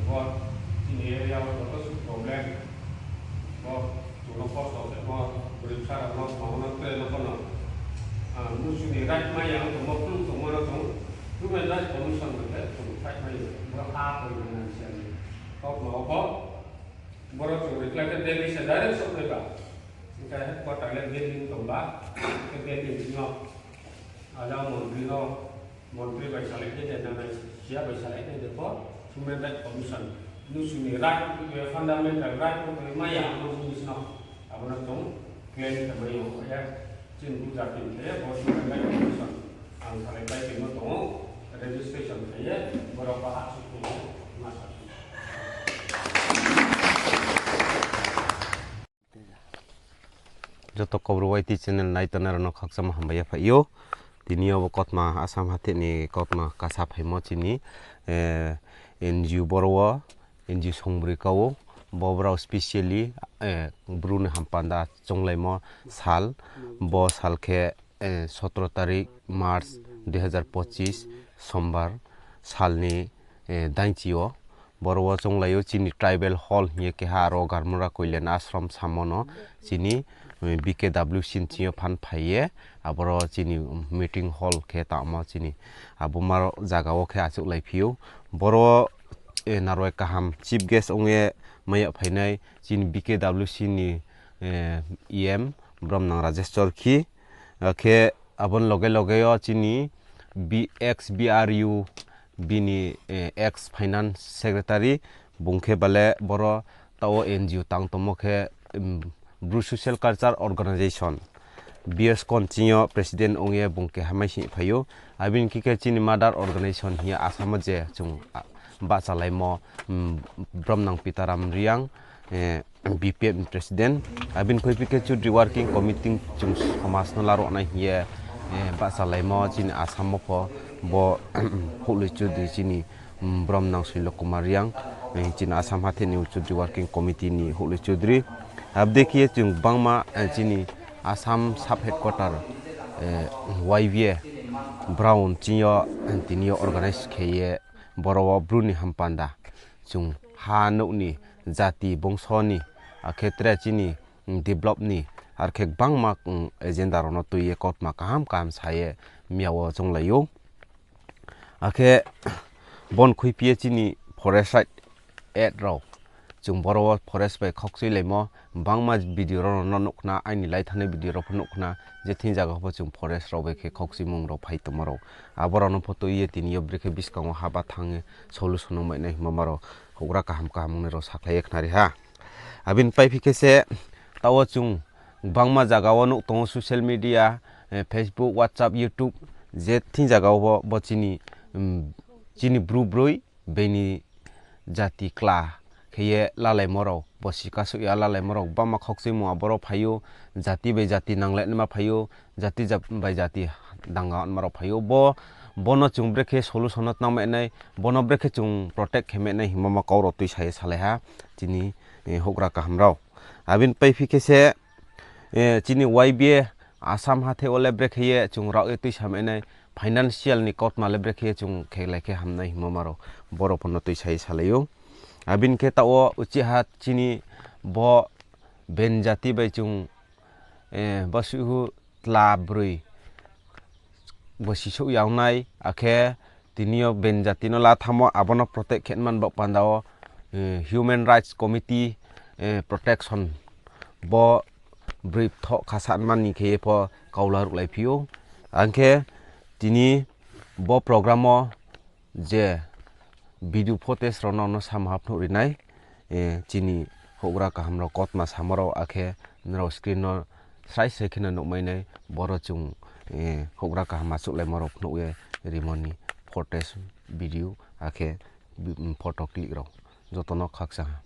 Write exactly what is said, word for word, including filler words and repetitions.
Bo chini area wo joto suh problem. Bo chung no kosto khe bo broi bsa rao no, ma no tre no pho no. Ah, mnusu ni right mai ya tongmo, khlum tongmo no chung Human Rights Commission bai khe chung fight mai ya. Bo ha koi na nang siya ni. Kautma wo pho. Boro chung reply khe Delhi se direct souhphai ba. Hingkhe headquarter le Delhi tong ba. Hingkhe Delhi ni sing yo. Ajang montri no, montri bai salai khe de, nanai siya bai salai khe de pho, Human Rights Commission. Mnusu ni right, eh, fundamental right, eh, mai ya, abo ni sing yo. Abo no chung claim khe mai yo, eh, chini buja pin khe, bo Human Rights Commission. Ang salai pai tongmo tong ou, registration khe ye, boro baha sukung ma sa. Joto Kaubru Y T channel naitongnai rao no khakchangma hambai ya phai ou. Tini yo bo kautma Assam hathe ni kautma kasa phaimo chini, eh, N G O boro wo, N G O songbroi ka ou, bo brao specially, eh, Bru ni hampanda chounglaimo sal, bo sal khe, eh, সতেরো তারিখ March দুই হাজার পঁচিশ, Sombar sal ni, eh, daingchi yo. Boro wo chounglai ou chini tribal hall hing ye keha aro Garmura Kalyan Ashram samo no chini, eh, B K W C ni sing yo phan phai ye, aboro chini meeting hall khe tangmo chini. Abo ma zaga wo khe achouhlai phi ou. Boro, eh, narwai kaham chief guest ong ye mai ya phainai chini B K W C ni, eh, E M, Bromnang Rajesh Chorkhi. Akhe abo ni loge loge yo chini B-, ex B R U, bini, eh, ex finance secretary, bung khe bale boro taoh wo N G O tang tongmo khe, em, Bru Social Culture Organization, BSCO ni sing yo president ong ye bung keha mai sing phai ou. Abini khe khe chini mother organization hing ye Assam wo je chung, a, bahchalaimo, em, Bromnang Pitaram Reang, eh, B P F ni president, abini khuiphi khe Chaudhary Working Committee chung somaj no laruh nai hing ye, eh, bahchalaimo chini Assam wo pho bo houhloi Chaudhary chini, mm, Bromnang Soilo Kumar Reang, eh, chini Assam hathe ni Chaudhary Working Committee ni houhloi Chaudhary. Abo dei khe ye chung gbangma, eh, chini Assam sub headquarter, eh, Y B A Brown ching yo, eh, tini yo organize khe ye boro wo Bru ni hampanda chung ha nouh ni, jati bongso ni, akhe tre chini, mm, develop ni, arkhe gbangma, mm, agenda rao no tui ye kautma kaham kaham sa ye miya wo chounglai ou. Akhe bo ni khuiphi ye chini forest right act rao, chung boro wo forest bai khaukchuilaimo, bangma video rao no nuh khna, aini lai thanai video rao pho nuh khna, je thing zaga pho chung forest rao bai khe khaukchuimung rao phai tongmo rao. Abo rao no pho tui ye tini yo brekhe buskang wo haba thanng ye solution no mainai hingmo ma rao houhgra kaham kaham ongnai rao sakhlai ye khnari ha. Abini paiphi khe se taoh wo chung gbangma zaga wo nuh tong ou social media, eh, Facebook, WhatsApp, YouTube, je thing zaga wo bo chini, mm, chini Bru broi, bini jati kla khe ye lalaimo rao, bosi kasouh ya lalaimo rao, gbangma khaukchuimung aboro phai ou, jati bai jati nanglainaima phai ou, jati ja-, bai jati danga onma rao phai ou. Bo, bo no chung brekhe solution no tnang mai nai, bo no brekhe chung protect khe mai nai hingmo ma kau rao tuisa ye salai ha, chini, eh, houhgra kaham rao. Abini paiphi khe se, eh, chini Y B A Assam hathe wo le brekhe ye chung rao ye tuisa mai nai, financial ni kautma le brekhe ye chung khelai khe hamnai hingmo ma rao, boro pho no tuisa ye salai ou. Abini khe taoh wo uchih ha chini bo ben jati bai chung, eh, bosuihu tla broi bosi souh ya ong nai, akhe tini yo ben jati no lathamo, abo no protect khe man baoh panda wo, eh, Human Rights Committee, eh, protection bo broi bthoh khasa man ni khe ye pho kau laruhlai phi ou. Ang khe tini bo program wo je video footage rao no, no samha phnuh ri nai, eh, chini houhgra kaham rao kautma samo rao, akhe nrao screen no srai srai khe no nuh mai nai, boro chung, eh, houhgra kaham achouhlaimo rao phnuh ye rimo ni footage, video, akhe bi-, photo clip rao. Joto no khakchang ha.